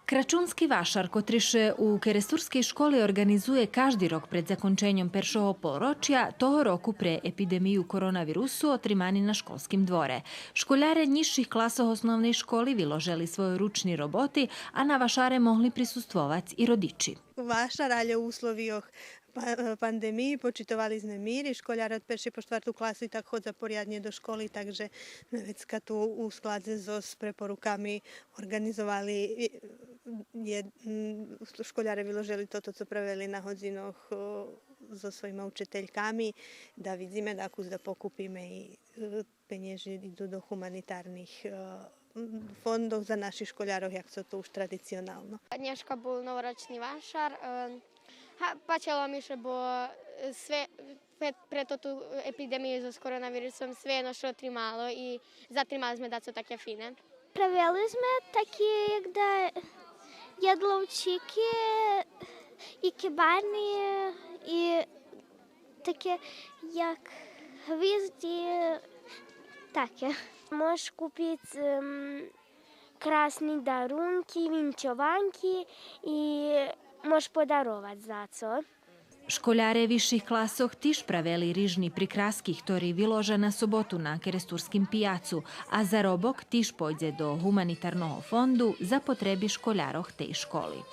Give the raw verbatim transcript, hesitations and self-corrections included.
Крачунски вашар, котри ше у керестурскей школи орґанизує кажди рок пред законченьом першого полрочия, того року пре епидемию коронавирусу отримани на школским дворе. Школяре нїзших класох основней школи виложели свойо ручни роботи, а на вашаре могли присуствовац и родичи. Вашар, алє у условийох па-, пандемиї почитовали зме мир и школяре од першей по штварту класу и так ходза поряднє до школи, так же зме вецка ту у складзе зоз препоруками орґанизовали, е, м, школяре виложели тото цо правели на годзинох, о, зоз своїма учительками, да видзиме дакус да покупиме и, е, пенєжи иду до гуманитарних, е, фондох за наших школярох, як цо то уж традиционално. Нєшка бул новорочни вашар. Е, га, пачело ми ше, бо, е, све, пре, пре тоту епидемию зоз коронавирусом све єдно ше отримало и затримали зме дацо таке фине. Правели зме таки як да ядловчики и кебани и таке як гвизди, таке. Мож купиц, ем, красни дарунки, винчованки и мож подаровац дацо. Школяре висших класох тиж правели рижни прикраски, хтори виложа на соботу на Керестурским пияцу, а заробок тиж пойдзе до гуманитарного фонду за потреби школярох тей школи.